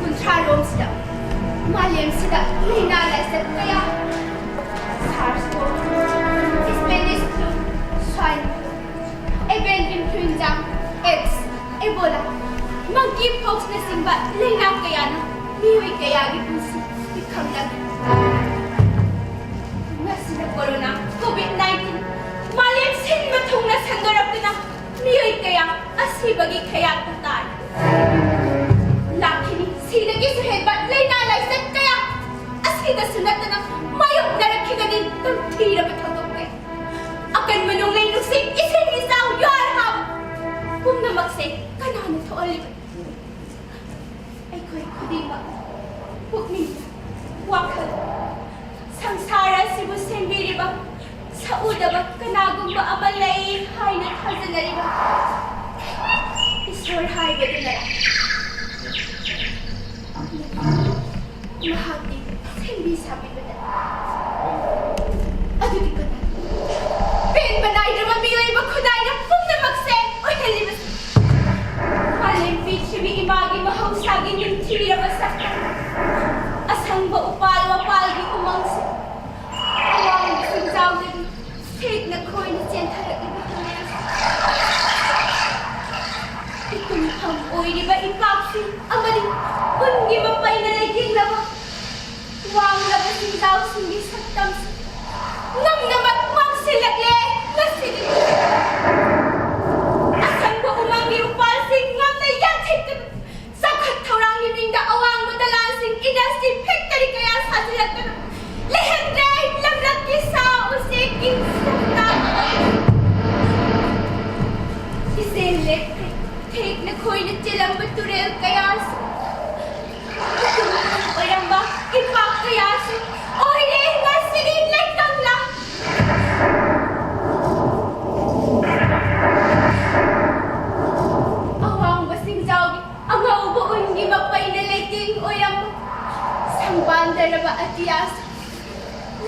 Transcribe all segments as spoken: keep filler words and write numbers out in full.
ꯀꯨꯟꯊ꯭ꯔꯥ ꯔꯣꯝꯁꯤꯗ ꯃꯥꯂꯦꯝꯁꯤꯗ ꯂꯥꯏꯅꯥ ꯂꯥꯏꯆꯠ ꯀꯌꯥ, SARS-CoV-two, Spanish flu, swine flu, avian influenza, AIDS, Ebola, monkeypox-ꯅꯆꯤꯡꯕ ꯂꯥꯏꯅꯥ ꯀꯌꯥꯅ ꯃꯤꯑꯣꯏ ꯀꯌꯥꯒꯤ ꯄꯨꯟꯁꯤ ꯄꯤꯈꯝꯂꯝꯃꯤ꯫ ꯉꯁꯤꯅ corona, COVID nineteen, ꯃꯥꯂꯦꯝ ꯁꯤꯟꯕ ꯊꯨꯡꯅ ꯁꯟꯗꯣꯔꯛꯇꯨꯅ ꯃꯤꯑꯣꯏ ꯀꯌꯥ ꯑꯁꯤꯕꯒꯤ ꯈꯌꯥꯠꯇ ꯇꯥꯔꯤ꯫ ꯂꯥꯛꯈꯤꯅꯤ ꯁꯤꯗꯒꯤꯁꯨ ꯍꯦꯟꯕ ꯂꯥꯏꯅꯥ ꯂꯥꯏꯆꯠ ꯀꯌꯥ꯫ ꯑꯁꯤꯗꯁꯨ ꯅꯠꯇꯅ ꯃꯥꯌꯣꯛꯅꯔꯛꯈꯤꯒꯅꯤ ꯇꯝꯊꯤꯔꯕ ꯊꯧꯗꯣꯛ ꯀꯌꯥ꯫ ꯑꯀꯟꯕ ꯅꯣꯡꯂꯩ ꯅꯨꯡꯁꯤꯠ, ꯏꯁꯤꯡ ꯏꯆꯥꯎ, ꯌꯨꯍꯥꯔ ꯍꯥꯕ ꯄꯨꯝꯅꯃꯛꯁꯦ ꯀꯅꯥꯅ ꯊꯣꯛꯍꯜꯂꯤꯕꯅꯣ? ꯑꯩꯈꯣꯏ ꯈꯨꯗꯤꯡꯃꯛ ꯄꯨꯛꯅꯤꯡ, ꯋꯥꯈꯜ, ꯁꯪꯁꯥꯔ ꯑꯁꯤꯕꯨ ꯁꯦꯝꯕꯤꯔꯤꯕ ꯁꯛꯎꯗꯕ ꯀꯅꯥꯒꯨꯝꯕ ꯑꯃ ꯂꯩ ꯍꯥꯏꯅ ꯊꯥꯖꯅꯔꯤꯕ ꯏꯁꯣꯔ ꯍꯥꯏꯕꯗꯨꯅ ꯃꯍꯥꯛꯇꯤ ꯁꯦꯝꯕꯤ ꯁꯥꯕꯤꯕꯗ ꯑꯗꯨꯗꯤ ꯀꯅꯥ? ꯄꯦꯟꯕ ꯅꯥꯏꯗ꯭ꯔꯕ ꯃꯤꯑꯣꯏꯕ ꯈꯨꯟꯅꯥꯏꯅ ꯄꯨꯝꯅꯃꯛꯁꯦ ꯑꯣꯏꯍꯜꯂꯤꯕꯁꯤ꯫ ꯃꯥꯂꯦꯝ ꯄꯤꯛꯊ꯭ꯔꯤꯕꯤ ꯏꯃꯥꯒꯤ ꯃꯍꯧꯁꯥꯒꯤ ꯅꯤꯡꯊꯤꯔꯕ ꯁꯛꯇꯝ, ꯑꯁꯪꯕ ꯎꯄꯥꯜ ꯋꯥꯄꯥꯜꯒꯤ ꯎꯃꯪꯁꯤꯡ, ꯑꯋꯥꯡꯕ ꯆꯤꯡꯖꯥꯎꯗꯒꯤ ꯁꯦꯛꯅ ꯈꯣꯏꯅ ꯆꯦꯟꯊꯔꯛꯂꯤꯕ ꯇꯨꯔꯦꯜꯁꯤꯡ, ꯏꯇꯨꯝꯐꯝ ꯑꯣꯏꯔꯤꯕ ꯏꯄꯥꯛꯁꯤꯡ ꯑꯃꯗꯤ ꯎꯟꯒꯤ ꯃꯄꯩꯅ ꯂꯩꯇꯦꯡꯂꯕ ꯋꯥꯡꯂꯕ ꯆꯤꯡꯖꯥꯎꯁꯤꯡꯒꯤ ꯁꯛꯇꯝꯁꯤꯡ ꯅꯝꯅꯃꯛ ꯃꯥꯡꯁꯤꯜꯂꯛꯂꯦ ꯉꯁꯤꯗꯤ꯫ ꯑꯁꯪꯕ ꯎꯃꯪꯒꯤ ꯎꯄꯥꯜꯁꯤꯡ ꯉꯝꯅ ꯌꯥꯟꯊꯠꯇꯨꯅ ꯆꯥꯎꯈꯠ ꯊꯧꯔꯥꯡꯒꯤ ꯃꯤꯡꯗ ꯑꯋꯥꯡꯕ ꯗꯂꯥꯜꯁꯤꯡ industry factory ꯀꯌꯥ ꯁꯥꯖꯤꯜꯂꯛꯇꯨꯅ ꯂꯩꯍꯟꯗ꯭ꯔꯦ ꯂꯝꯂꯛꯀꯤ ꯁꯥ ꯎꯆꯦꯛꯀꯤ ꯁꯛꯇꯝ꯫ ꯏꯆꯦꯜ ꯂꯦꯞꯈ꯭ꯔꯦ ꯊꯦꯛꯅ ꯈꯣꯏꯅ ꯆꯦꯜꯂꯝꯕ ꯇꯨꯔꯦꯜ ꯀꯌꯥꯁꯨ꯫ ꯑꯣꯏꯔꯝꯕ ꯏꯄꯥꯛ ꯀꯌꯥꯁꯨ ꯑꯣꯏꯔꯦ ꯉꯁꯤꯗꯤ ꯂꯩꯀꯪꯂꯥ꯫ ꯑꯋꯥꯡꯕ ꯆꯤꯡꯖꯥꯎꯒꯤ ꯑꯉꯧꯕ ꯎꯟꯒꯤ ꯃꯄꯩꯅ ꯂꯩꯇꯦꯡ ꯑꯣꯏꯔꯝꯕ ꯁꯪꯕꯥꯟꯗꯔꯕ ꯑꯇꯤꯌꯥꯁꯨ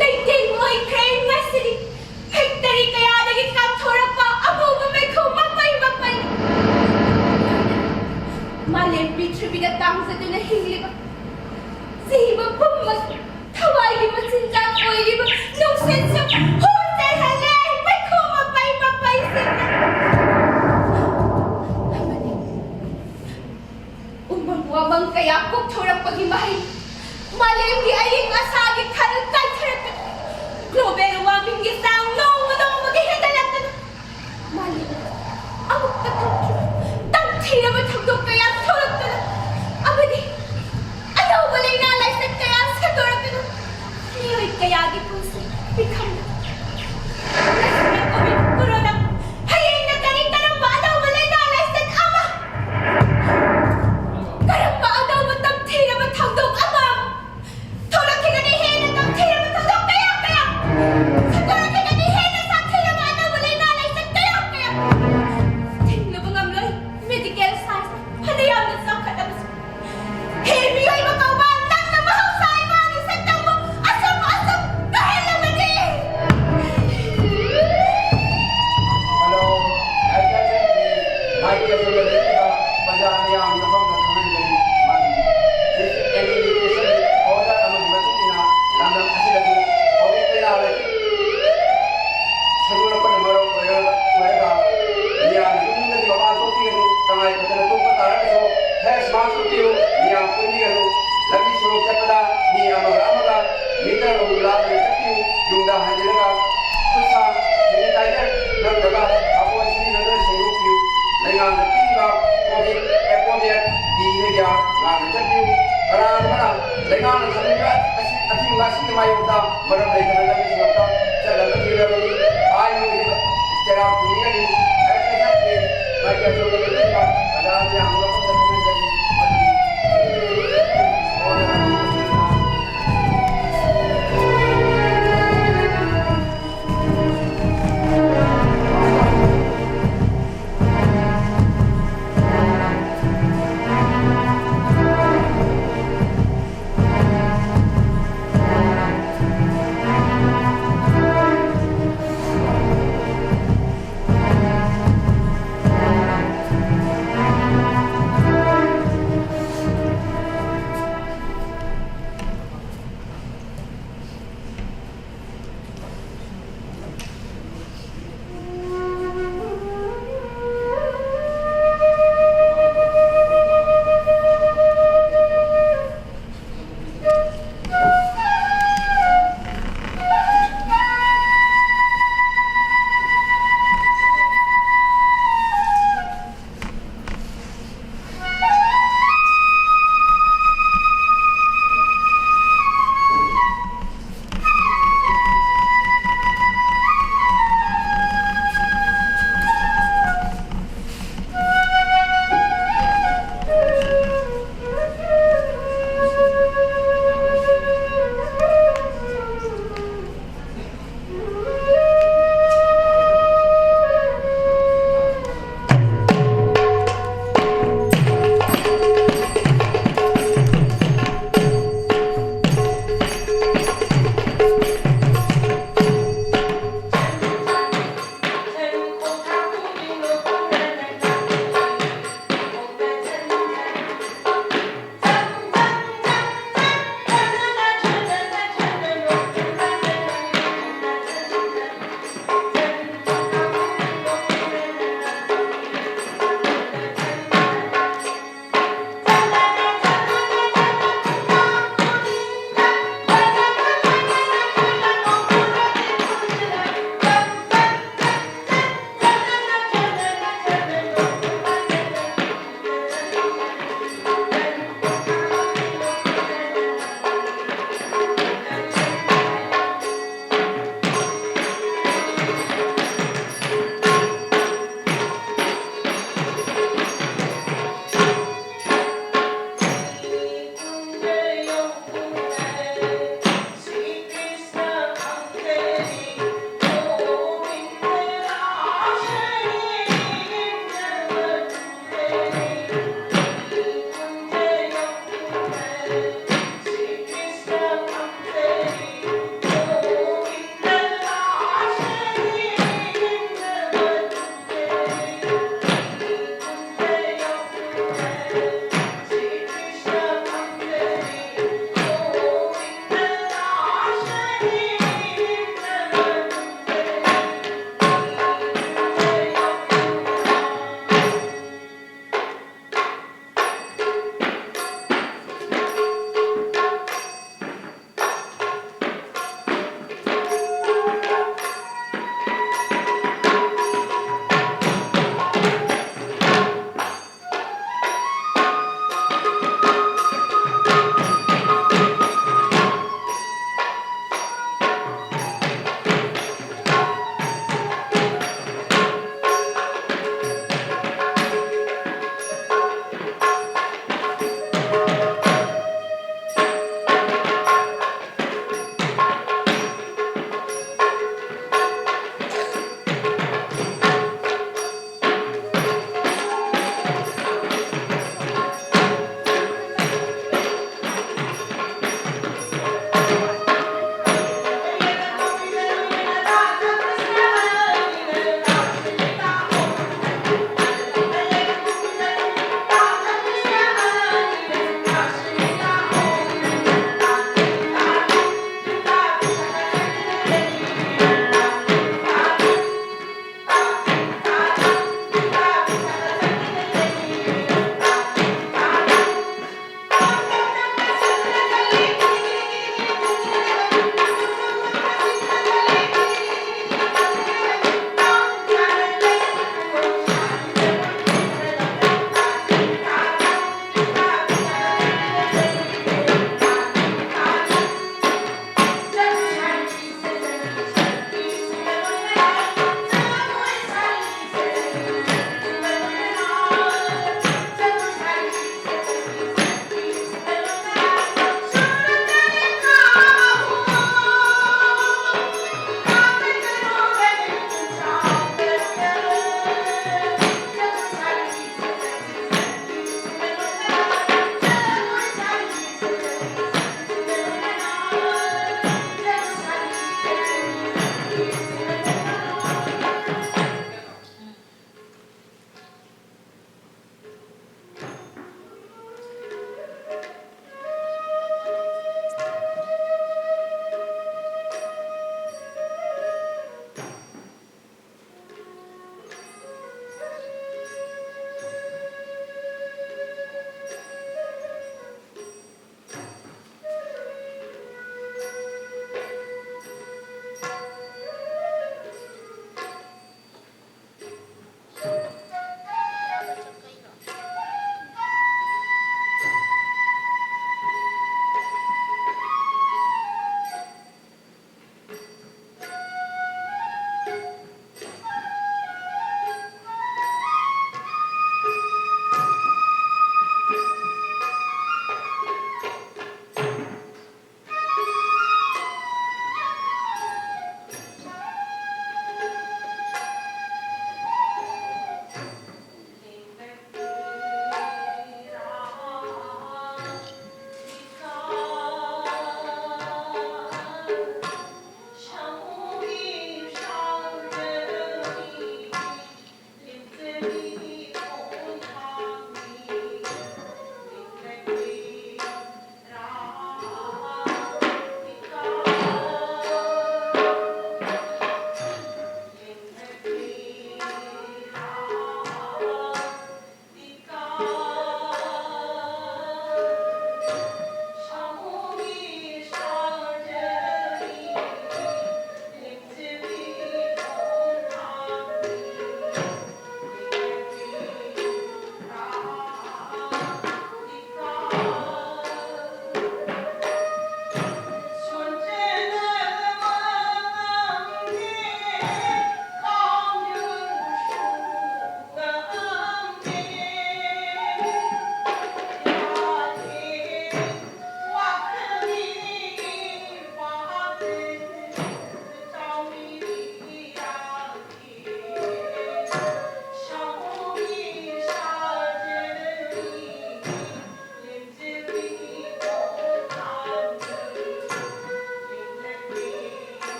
ꯂꯩꯇꯦꯡ ꯑꯣꯏꯈ꯭ꯔꯦ ꯉꯁꯤꯗꯤ꯫ Factory ꯀꯌꯥꯗꯒꯤ ꯀꯥꯞꯊꯣꯔꯛꯄ ꯑꯃꯨꯕ ꯃꯩꯈꯨ ꯃꯄꯩ ꯃꯄꯩ꯫ ꯃꯥꯂꯦꯝ ꯄ꯭ꯔꯤꯊꯤꯕꯤꯗ ꯇꯥꯡꯖꯗꯨꯅ ꯍꯤꯡꯂꯤꯕ ꯖꯤꯕ ꯄꯨꯝꯕ ꯊꯋꯥꯏꯒꯤ ꯃꯆꯤꯟꯖꯥꯛ ꯑꯣꯏꯔꯤꯕ ꯅꯨꯡꯁꯤꯠꯁꯨ ꯍꯨ ꯆꯦꯜꯍꯜꯂꯦ, ꯃꯩꯈꯨ ꯃꯄꯩ ꯃꯄꯩꯁꯤꯡꯅ꯫ ꯑꯃꯗꯤ ꯎꯃꯪ ꯋꯥꯃꯪ ꯀꯌꯥ ꯀꯣꯛꯊꯣꯔꯛꯄꯒꯤ ꯃꯍꯩ, ꯃꯥꯂꯦꯝꯒꯤ ꯑꯏꯪ ꯑꯁꯥꯒꯤ ꯈꯜ ꯀꯥꯏꯊꯔꯛꯇꯨꯅ, global warmingꯒꯤ ꯆꯥꯡ ꯅꯣꯡꯃ ꯅꯣꯡꯃꯒꯤ ꯍꯦꯟꯒꯠꯂꯛꯇꯨꯅ, ꯃꯥꯂꯦꯝ ꯑꯃꯨꯛꯇ ꯊꯣꯛꯈꯤꯕ ꯇꯝꯊꯤꯔꯕ ꯊꯧꯗꯣꯛ ꯀꯌꯥ ꯊꯣꯛꯂꯛꯇꯨꯅ ꯑꯃꯗꯤ ꯑꯅꯧꯕ ꯂꯥꯏꯅꯥ ꯂꯥꯏꯆꯠ ꯀꯌꯥ ꯁꯟꯗꯣꯔꯛꯇꯨꯅ ꯃꯤꯑꯣꯏ ꯀꯌꯥꯒꯤ ꯄꯨꯟꯁꯤ ꯄꯤꯈꯝꯗ ꯉꯁꯤꯅ COVID corona, ꯍꯌꯦꯡꯅ ꯀꯔꯤ ꯀꯔꯝꯕ ꯑꯅꯧꯕ ꯂꯥꯏꯅꯥ ꯂꯥꯏꯆꯠ ꯑꯃ, ꯀꯔꯝꯕ ꯑꯅꯧꯕ ꯇꯝꯊꯤꯔꯕ ꯊꯧꯗꯣꯛ ꯑꯃ ꯑꯃꯨꯛ ꯊꯣꯛꯂꯛꯈꯤꯒꯅꯤ? ꯍꯦꯟꯅ ꯇꯝꯊꯤꯔꯕ ꯊꯧꯗꯣꯛ ꯀꯌꯥ ꯀꯌꯥ ꯁꯟꯗꯣꯔꯛꯈꯤꯒꯅꯤ, ꯍꯦꯟꯅ ꯁꯥꯊꯤꯔꯕ ꯑꯅꯧꯕ ꯂꯥꯏꯅꯥ ꯂꯥꯏꯆꯠ ꯀꯌꯥ ꯀꯌꯥ꯫ ꯊꯤꯡꯂꯨꯕ ꯉꯝꯂꯣꯏ medical science ꯐꯅ ꯌꯥꯝꯅ ꯆꯥꯎꯈꯠꯂꯕꯁꯨ꯫ ꯍꯦ ꯃꯤꯑꯣꯏꯕ ꯀꯧꯕ, ꯅꯪꯅ ꯃꯍꯧꯁꯥ ꯏꯃꯥꯒꯤ ꯁꯛꯇꯝꯕꯨ ꯑꯁꯨꯝ ꯑꯁꯨꯝ ꯀꯥꯍꯜꯂꯕꯗꯤ꯫ Hello, attention please. ꯃꯥꯏꯀ꯭ꯔꯣꯐꯣꯟꯗ ꯂꯦꯞꯂꯤꯕ ꯄ꯭ꯔꯖꯥ ꯃꯤꯌꯥꯝ ꯃꯐꯝꯗ ꯈꯪꯍꯟꯖꯔꯤ꯫ ꯃꯥꯒꯤ This amplification order ꯑꯃꯒꯤ ꯃꯇꯨꯡ ꯏꯟꯅ ꯂꯝꯗꯝ ꯑꯁꯤꯗꯁꯨ ꯍꯧꯖꯤꯛ ꯂꯥꯏꯅꯥ ꯂꯩ ꯁꯟꯗꯣꯔꯛꯄꯅ ꯃꯔꯝ ꯑꯣꯏꯔꯒ, ꯑꯣꯏꯔꯒ ꯃꯤꯌꯥꯝꯅ ꯌꯨꯝꯗꯒꯤ ꯃꯄꯥꯟ ꯊꯣꯛꯄꯤꯒꯅꯨ꯫ ꯇꯉꯥꯏ ꯐꯗꯅ ꯊꯣꯛꯄ ꯇꯥꯔꯒꯁꯨ face mask ꯎꯞꯄꯤꯌꯨ꯫ ꯃꯤꯌꯥꯝ ꯄꯨꯟꯕꯤꯒꯅꯨ꯫ ꯂꯝꯕꯤ ꯁꯣꯔꯣꯛ ꯆꯠꯄꯗ ꯃꯤ ꯑꯃꯒ ꯑꯃꯒ meter ꯑꯍꯨꯝ ꯂꯥꯞꯅ ꯆꯠꯄꯤꯌꯨ꯫ ꯌꯨꯝꯗ ꯍꯟꯖꯤꯜꯂꯒ ꯈꯨꯠ ꯁꯥ sanitizer ꯅꯠꯇ꯭ꯔꯒ ꯁꯥꯄꯣꯟ ꯁꯤꯖꯤꯟꯅꯗꯨꯅ ꯁꯦꯡꯗꯣꯛꯄꯤꯌꯨ꯫ ꯂꯩꯉꯥꯛꯅ ꯄꯤꯔꯤꯕ COVID appropriate behavior ꯉꯥꯛꯅ ꯆꯠꯄꯤꯌꯨ꯫ ꯀꯅꯥꯒꯨꯝꯕꯅ ꯂꯩꯉꯥꯛꯅ ꯊꯝꯂꯤꯕ ꯑꯁꯤ-, ꯑꯊꯤꯡꯕ ꯑꯁꯤꯒꯤ ꯃꯥꯌꯣꯛꯇ ꯃꯔꯝ ꯂꯩꯇꯅ ꯂꯝꯕꯤ ꯁꯣꯔꯣꯛꯇ ꯆꯠꯂꯒ ꯊꯤꯔꯕꯗꯤ ꯐꯥꯏꯟ ꯑꯣꯏꯔꯤꯕ ꯆꯩꯔꯥꯛ ꯄꯨꯅꯤꯒꯅꯤ꯫ ꯍꯥꯏꯔꯤꯕ ꯃꯥꯏꯀꯩ ꯑꯁꯣꯝꯗ ꯂꯩꯕ ꯄ꯭ꯔꯖꯥ ꯃꯤꯌꯥꯝ ꯃꯐꯝꯗ ꯈꯪꯍꯟꯖꯔꯤ꯫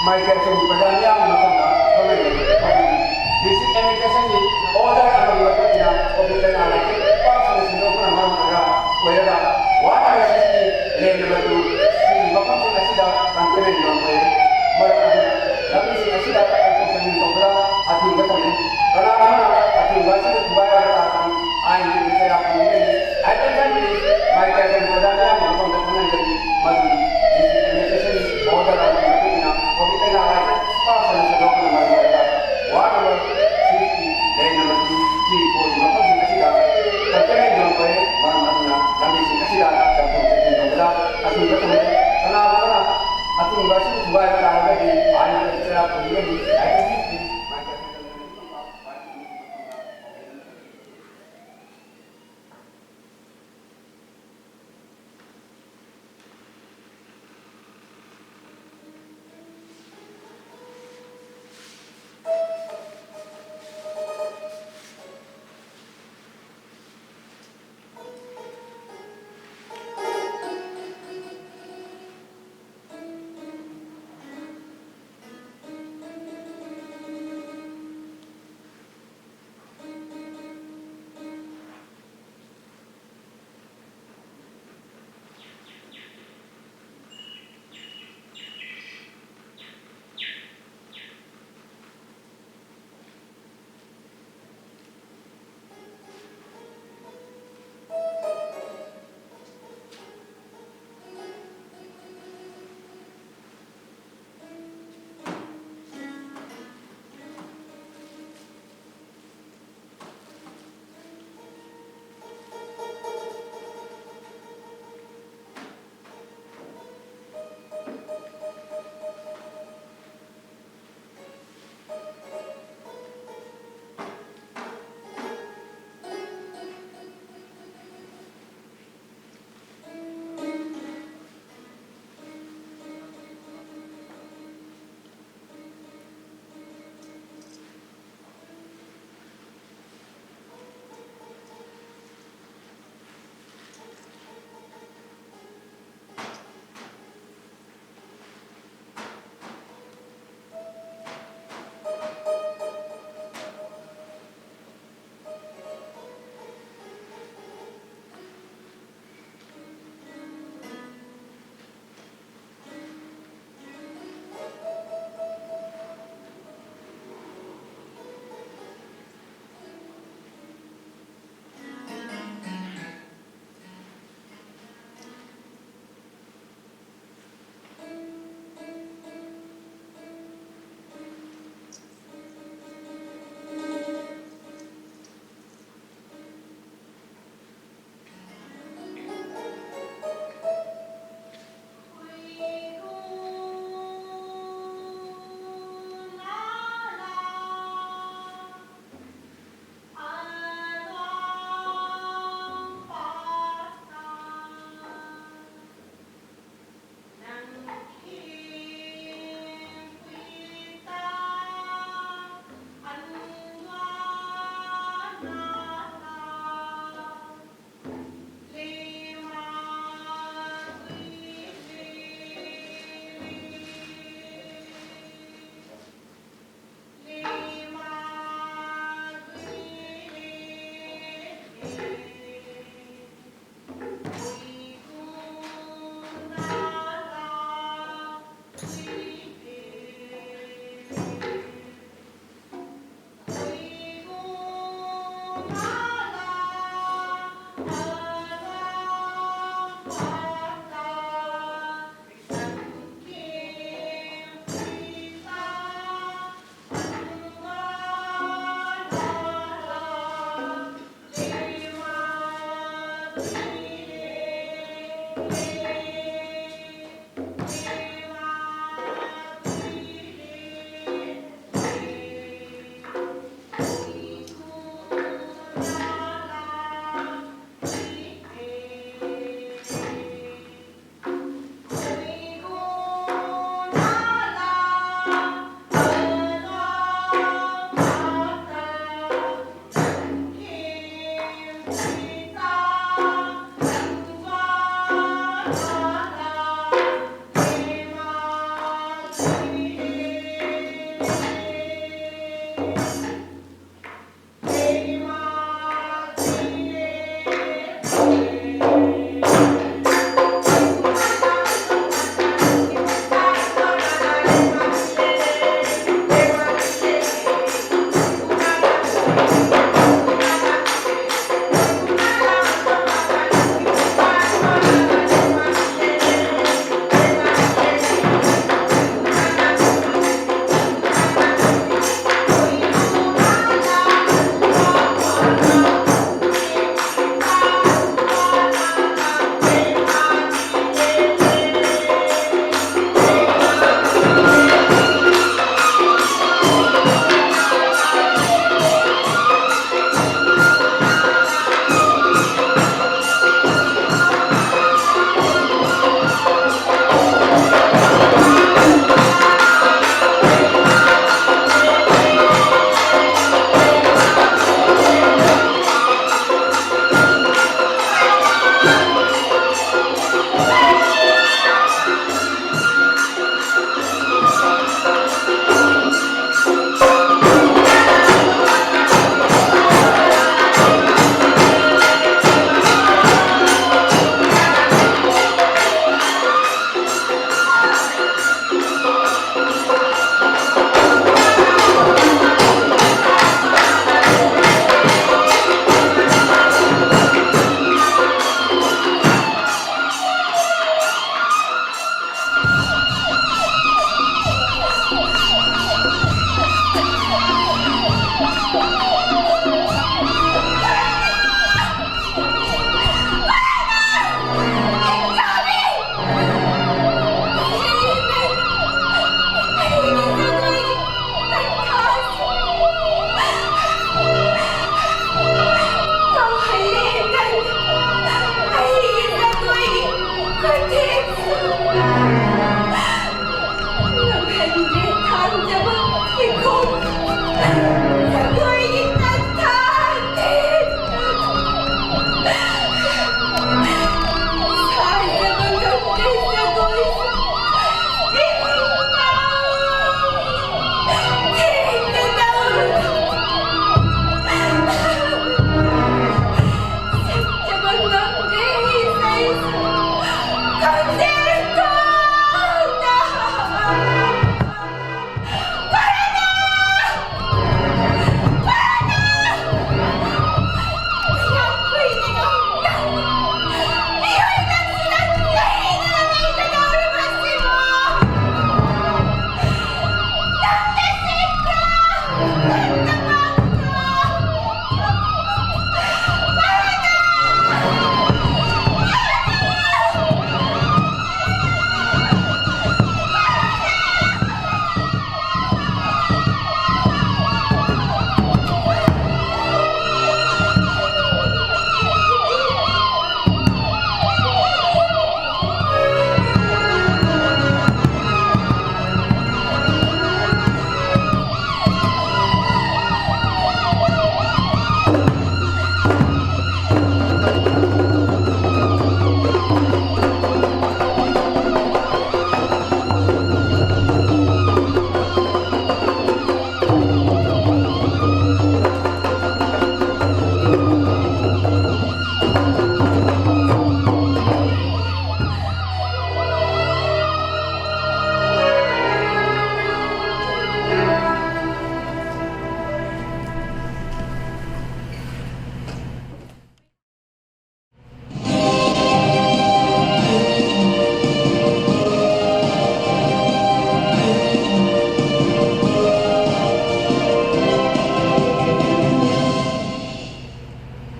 ꯃꯥꯏꯀꯩ ꯑꯁꯣꯝꯒꯤ ꯄ꯭ꯔꯖꯥ ꯃꯤꯌꯥꯝꯒꯤ ꯃꯐꯝꯗ ꯈꯪꯍꯟꯖꯔꯤ꯫ ꯃꯗꯨꯗꯤ ꯗꯤꯁꯇ꯭ꯔꯤꯛ ꯑꯦꯗꯃꯤꯅꯤꯁꯇ꯭ꯔꯦꯁꯟꯒꯤ ꯑꯣꯔꯗꯔ ꯑꯃꯒꯤ ꯃꯇꯨꯡ ꯏꯟꯅ ꯑꯣꯐꯤꯁ ꯀꯩꯅꯥ ꯂꯥꯏꯁꯪ ꯄꯥꯛ ꯁꯟꯅ ꯁꯟꯗꯣꯛꯄꯅ ꯃꯔꯝ ꯑꯣꯏꯔꯒ ꯑꯣꯏꯔꯒ ꯋꯥꯔꯗ ꯅꯝꯕꯔ ꯁꯤꯛꯁꯀꯤ ꯂꯦꯟ ꯅꯝꯕꯔ ꯇꯨ ꯁꯤꯒꯤ ꯃꯐꯝꯁꯤꯡ ꯑꯁꯤꯗ ꯀꯟꯇꯦꯟꯃꯦꯟ ꯖꯣꯟ ꯑꯣꯏꯔꯦ꯫ ꯃꯔꯝ ꯑꯗꯨꯅ ꯂꯝꯕꯤꯁꯤꯡ ꯑꯁꯤꯗ ꯆꯠꯊꯣꯛ ꯆꯠꯁꯤꯟ ꯇꯧꯕꯗ ꯑꯊꯤꯡꯕ ꯊꯝꯂꯤ꯫ ꯀꯅꯥꯒꯨꯝꯕꯅ ꯑꯊꯤꯡꯕ ꯑꯁꯤꯕꯨ ꯊꯨꯒꯥꯏꯔꯕ ꯇꯥꯔꯕꯗꯤ ꯑꯥꯏꯟꯒꯤ ꯑꯣꯏꯕ ꯆꯩꯔꯥꯛ ꯐꯪꯒꯅꯤ꯫ Attention please. ꯃꯥꯏꯀꯩ ꯑꯁꯣꯝꯒꯤ ꯄ꯭ꯔꯖꯥ ꯃꯤꯌꯥꯝꯒꯤ ꯃꯐꯝꯗ ꯈꯪꯍꯟꯖꯔꯤ꯫ ꯃꯗꯨꯗꯤ ꯗꯤꯁꯇ꯭ꯔꯤꯛ ꯑꯦꯗꯃꯤꯅꯤꯁꯇ꯭ꯔꯦꯁꯟꯒꯤ ꯑꯣꯔꯗꯔ ꯑꯃꯒꯤ ꯃꯇꯨꯡ ꯏꯟꯅ ꯀꯣꯚꯤꯗ ꯂꯥꯏꯅꯥ ꯂꯥꯏꯆꯠ ꯄꯥꯛ ꯁꯟꯅ ꯁꯟꯗꯣꯛꯄꯅ ꯃꯔꯝ ꯑꯣꯏꯔꯒ ꯋꯥꯔꯗ ꯅꯝꯕꯔ ꯁꯤꯛꯁꯀꯤ ꯂꯦꯟ ꯅꯝꯕꯔ ꯇꯨ, ꯊ꯭ꯔꯤ, ꯐꯣꯔꯒꯤ ꯃꯐꯝꯁꯤꯡ ꯑꯁꯤꯗ ꯀꯟꯇꯦꯟꯃꯦꯟ ꯖꯣꯟ ꯑꯣꯏꯔꯦ꯫ ꯃꯔꯝ ꯑꯗꯨꯅ ꯂꯝꯕꯤꯁꯤꯡ ꯑꯁꯤꯗ ꯆꯠꯊꯣꯛ ꯆꯠꯁꯤꯟ ꯇꯧꯕꯗ ꯑꯊꯤꯡꯕ ꯊꯝꯂꯦ꯫ ꯀꯅꯥꯒꯨꯝꯕꯅ ꯑꯊꯤꯡꯕ ꯑꯁꯤꯕꯨ ꯊꯨꯒꯥꯏꯕ ꯇꯥꯔꯒꯗꯤ ꯑꯥꯏꯟꯒꯤ ꯆꯩꯔꯥꯛ ꯐꯪꯒꯅꯤ꯫ Attention please. ꯃꯥꯏꯀꯩ ꯑꯁꯣꯝꯗ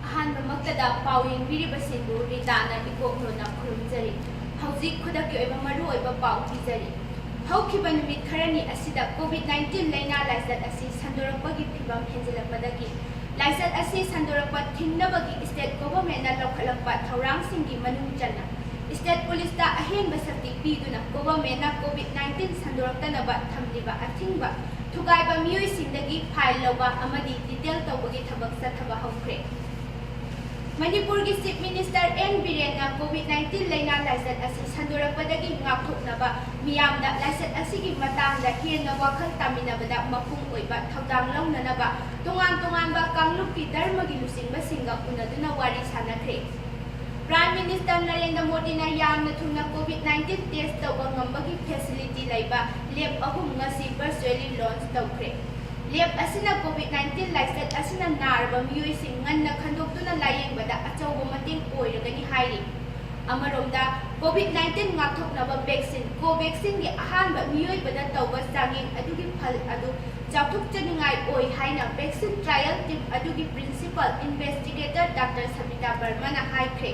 ꯑꯍꯥꯟꯕꯃꯛꯇꯗ ꯄꯥꯎ ꯌꯦꯡꯕꯤꯔꯤꯕꯁꯤꯡꯕꯨ ꯔꯤꯇꯥꯅ ꯏꯀꯣꯛ ꯅꯣꯟꯅ ꯈꯨꯔꯨꯝꯖꯔꯤ꯫ ꯍꯧꯖꯤꯛ ꯈꯨꯗꯛꯀꯤ ꯑꯣꯏꯕ ꯃꯔꯨꯑꯣꯏꯕ ꯄꯥꯎ ꯄꯤꯖꯔꯤ꯫ ꯍꯧꯈꯤꯕ ꯅꯨꯃꯤꯠ ꯈꯔꯅꯤ ꯑꯁꯤꯗ COVID nineteen ꯂꯥꯏꯅꯥ ꯂꯥꯏꯆꯠ ꯑꯁꯤ ꯁꯟꯗꯣꯔꯛꯄꯒꯤ ꯐꯤꯚꯝ ꯍꯦꯟꯖꯤꯜꯂꯛꯄꯗꯒꯤ ꯂꯥꯏꯆꯠ ꯑꯁꯤ ꯁꯟꯗꯣꯔꯛꯄ ꯊꯤꯡꯅꯕꯒꯤ state governmentꯅ ꯂꯧꯈꯠꯂꯛꯄ ꯊꯧꯔꯥꯡꯁꯤꯡꯒꯤ ꯃꯅꯨꯡ ꯆꯟꯅ ꯁ꯭ꯇꯦꯠ ꯄꯨꯂꯤꯁꯇ ꯑꯍꯦꯟꯕ ꯁꯛꯇꯤ ꯄꯤꯗꯨꯅ ꯒꯣꯚꯔꯟꯃꯦꯟꯠꯅ ꯀꯣꯚꯤꯗ ꯅꯥꯏꯟꯇꯤꯟ ꯁꯟꯗꯣꯔꯛꯇꯅꯕ ꯊꯝꯂꯤꯕ ꯑꯊꯤꯡꯕ ꯊꯨꯒꯥꯏꯕ ꯃꯤꯑꯣꯏꯁꯤꯡꯗꯒꯤ ꯐꯥꯏꯜ ꯂꯧꯕ ꯑꯃꯗꯤ ꯗꯤꯇꯦꯜ ꯇꯧꯕꯒꯤ ꯊꯕꯛ ꯆꯠꯊꯕ ꯍꯧꯈ꯭ꯔꯦ꯫ ꯃꯅꯤꯄꯨꯔꯒꯤ ꯆꯤꯐ ꯃꯤꯅꯤꯁꯇꯔ ꯑꯦꯟ ꯕꯤꯔꯦꯟꯅ ꯀꯣꯚꯤꯗ ꯅꯥꯏꯟꯇꯤꯟ ꯂꯩꯅꯥ ꯂꯥꯏꯆꯠ ꯑꯁꯤ ꯁꯟꯗꯣꯔꯛꯄꯗꯒꯤ ꯉꯥꯛꯊꯣꯛꯅꯕ ꯃꯤꯌꯥꯝꯗ ꯂꯥꯏꯆꯠ ꯑꯁꯤꯒꯤ ꯃꯇꯥꯡꯗ ꯍꯦꯟꯅ ꯋꯥꯈꯜ ꯇꯥꯃꯤꯟꯅꯕꯗ ꯃꯄꯨꯡ ꯑꯣꯏꯕ ꯊꯧꯗꯥꯡ ꯂꯧꯅꯅꯕ ꯇꯣꯉꯥꯟ ꯇꯣꯉꯥꯟꯕ ꯀꯥꯡꯂꯨꯞꯀꯤ ꯙꯔꯃꯒꯤ ꯂꯨꯆꯤꯡꯕꯁꯤꯡꯒ ꯎꯅꯗꯨꯅ ꯋꯥꯔꯤ ꯁꯥꯟꯅꯈ꯭ꯔꯦ꯫ ꯄ꯭ꯔꯥꯏꯝ ꯃꯤꯅꯤꯁꯇꯔ ꯅꯔꯦꯟꯗ꯭ꯔ ꯃꯣꯗꯤꯅ ꯌꯥꯝꯅ ꯊꯨꯅ ꯀꯣꯚꯤꯗ ꯅꯥꯏꯟꯇꯤꯟ ꯇꯦꯁ ꯇꯧꯕ ꯉꯝꯕꯒꯤ ꯐꯦꯁꯤꯂꯤꯇꯤ ꯂꯩꯕ ꯂꯦꯕ ꯑꯍꯨꯝ ꯉꯁꯤ ꯚꯔꯆꯨꯑꯦꯂꯤ ꯂꯣꯟꯆ ꯇꯧꯈ꯭ꯔꯦ꯫ ꯂꯦꯕ ꯑꯁꯤꯅ ꯀꯣꯚꯤꯗ ꯅꯥꯏꯟꯇꯤꯟ ꯂꯥꯏꯆꯠ ꯑꯁꯤꯅ ꯅꯥꯔꯕ ꯃꯤꯑꯣꯏꯁꯤꯡ ꯉꯟꯅ ꯈꯟꯗꯣꯛꯇꯨꯅ ꯂꯥꯌꯦꯡꯕꯗ ꯑꯆꯧꯕ ꯃꯇꯦꯡ ꯑꯣꯏꯔꯒꯅꯤ ꯍꯥꯏꯔꯤ꯫ ꯑꯃꯔꯣꯝꯗ, ꯀꯣꯚꯤꯗ ꯅꯥꯏꯟꯇꯤꯟ ꯉꯥꯛꯊꯣꯛꯅꯕ ꯚꯦꯛꯁꯤꯟ ꯀꯣꯚꯦꯛꯁꯤꯟꯒꯤ ꯑꯍꯥꯟꯕ ꯃꯤꯑꯣꯏꯕꯗ ꯇꯧꯕ ꯆꯥꯡꯌꯦꯡ ꯑꯗꯨꯒꯤ ꯐꯜ ꯑꯗꯨ ꯆꯥꯎꯊꯣꯛꯆꯅꯤꯡꯉꯥꯏ ꯑꯣꯏ ꯍꯥꯏꯅ ꯚꯦꯛꯁꯤꯟ ꯇ꯭ꯔꯥꯏꯌꯦꯜ ꯇꯤꯝ ꯑꯗꯨꯒꯤ ꯄ꯭ꯔꯤꯟꯁꯤꯄꯥꯜ ꯏꯟꯚꯦꯁꯇꯤꯒꯦꯇꯔ ꯗꯥꯛꯇꯔ ꯁꯕꯤꯇꯥ ꯕꯔꯃꯅ ꯍꯥꯏꯈ꯭ꯔꯦ꯫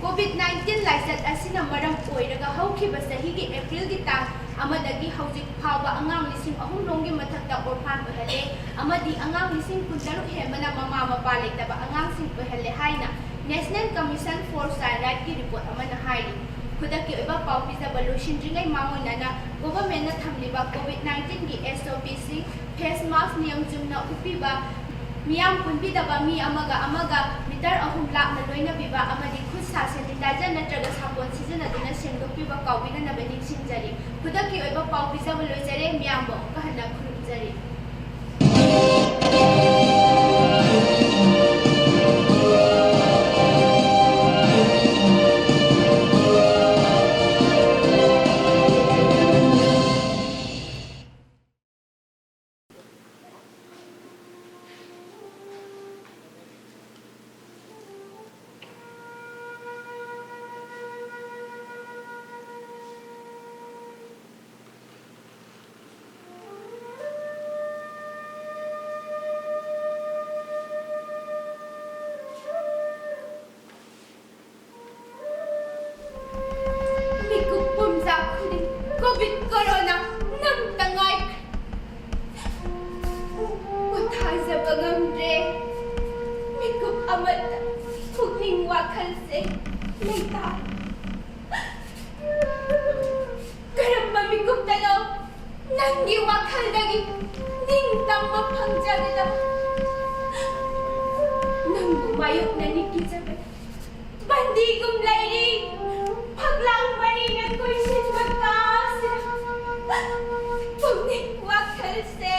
ꯀꯣꯚꯤꯗ ꯅꯥꯏꯟꯇꯤꯟ ꯂꯥꯏꯆꯠ ꯑꯁꯤꯅ ꯃꯔꯝ ꯑꯣꯏꯔꯒ ꯍꯧꯈꯤꯕ ꯆꯍꯤꯒꯤ ꯑꯦꯄ꯭ꯔꯤꯜꯒꯤ ꯇꯥꯡ ꯑꯃꯗꯒꯤ ꯍꯧꯖꯤꯛ ꯐꯥꯎꯕ ꯑꯉꯥꯡ ꯂꯤꯁꯤꯡ ꯑꯍꯨꯝ ꯔꯣꯝꯒꯤ ꯃꯊꯛꯇ ꯑꯣꯔꯐꯥꯟ ꯑꯣꯏꯍꯜꯂꯦ ꯑꯃꯗꯤ ꯑꯉꯥꯡ ꯂꯤꯁꯤꯡ ꯀꯨꯟꯇꯔꯨꯛ ꯍꯦꯟꯕꯅ ꯃꯃꯥ ꯃꯄꯥ ꯂꯩꯇꯕ ꯑꯉꯥꯡꯁꯤꯡ ꯑꯣꯏꯍꯜꯂꯦ ꯍꯥꯏꯅ National Commission for Child Rightꯀꯤ ꯔꯤꯄꯣꯔꯠ ꯑꯃꯅ ꯍꯥꯏꯔꯤ꯫ ꯈꯨꯗꯛꯀꯤ ꯑꯣꯏꯕ ꯄꯥꯎ ꯄꯤꯖꯕ ꯂꯣꯏꯁꯤꯟꯗ꯭ꯔꯤꯉꯩ ꯃꯥꯡꯑꯣꯏꯅꯅ ꯒꯣꯚꯔꯟꯃꯦꯟꯠꯅ ꯊꯝꯂꯤꯕ ꯀꯣꯚꯤꯗ ꯅꯥꯏꯟꯇꯤꯟꯒꯤ SOPꯁꯤꯡ, ꯐꯦꯁ ꯃꯥꯁꯛ ꯅꯤꯌꯝ ꯆꯨꯝꯅ ꯎꯞꯄꯤꯕ, ꯃꯤꯌꯥꯝ ꯄꯨꯟꯕꯤꯗꯕ, ꯃꯤ ꯑꯃꯒ ꯑꯃꯒ ꯃꯤꯇꯔ ꯑꯍꯨꯝ ꯂꯥꯞꯅ ꯂꯣꯏꯅꯕꯤꯕ ꯑꯃꯗꯤ ꯈꯨꯠ ꯁꯥ ꯁꯦꯅꯤꯇꯥꯏꯖꯔ ꯅꯠꯇ꯭ꯔꯒ ꯁꯥꯄꯣꯟ ꯁꯤꯖꯤꯟꯅꯗꯨꯅ ꯁꯦꯡꯗꯣꯛꯄꯤꯕ ꯀꯥꯎꯕꯤꯗꯅꯕ ꯅꯤꯡꯁꯤꯡꯖꯔꯤ꯫ ꯈꯨꯗꯛꯀꯤ ꯑꯣꯏꯕ ꯄꯥꯎ ꯄꯤꯖꯕ ꯂꯣꯏꯖꯔꯦ꯫ ꯃꯤꯌꯥꯝꯕꯨ ꯑꯃꯨꯛꯀ ꯍꯟꯅ ꯈꯨꯔꯨꯝꯖꯔꯤ꯫ ꯃꯤꯀꯨꯞ ꯄꯨꯝꯖꯥ ꯈꯨꯗꯤꯡ ꯀꯣꯚꯤꯗ ꯀꯣꯔꯣꯅꯥ ꯅꯪꯇ ꯉꯥꯏꯈ꯭ꯔꯦ꯫ ꯄꯣꯊꯥꯖꯕ ꯉꯝꯗ꯭ꯔꯦ꯫ ꯃꯤꯀꯨꯞ ꯑꯃꯠꯇ ꯄꯨꯛꯅꯤꯡ ꯋꯥꯈꯜꯁꯦ ꯂꯩꯇꯥ, ꯀꯔꯝꯕ ꯃꯤꯀꯨꯞꯇꯅꯣ ꯅꯪꯒꯤ ꯋꯥꯈꯜꯗꯒꯤ ꯅꯤꯡꯇꯝꯕ ꯐꯪꯖꯒꯗꯕ? ꯅꯪꯕꯨ ꯃꯥꯌꯣꯛꯅꯅꯤ ꯀꯤꯖꯕꯅ ꯕꯟꯗꯤꯒꯨꯝ ꯂꯩꯔꯤ꯫ ꯐꯛꯂꯥꯡ ꯃꯔꯤꯅ ꯀꯣꯏꯁꯤꯟꯕ ꯀꯥꯁꯤꯗ ꯄꯨꯛꯅꯤꯡ ꯋꯥꯈꯜꯁꯦ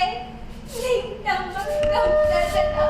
ꯅꯤꯡꯇꯝꯕ ꯉꯝꯗꯗꯅ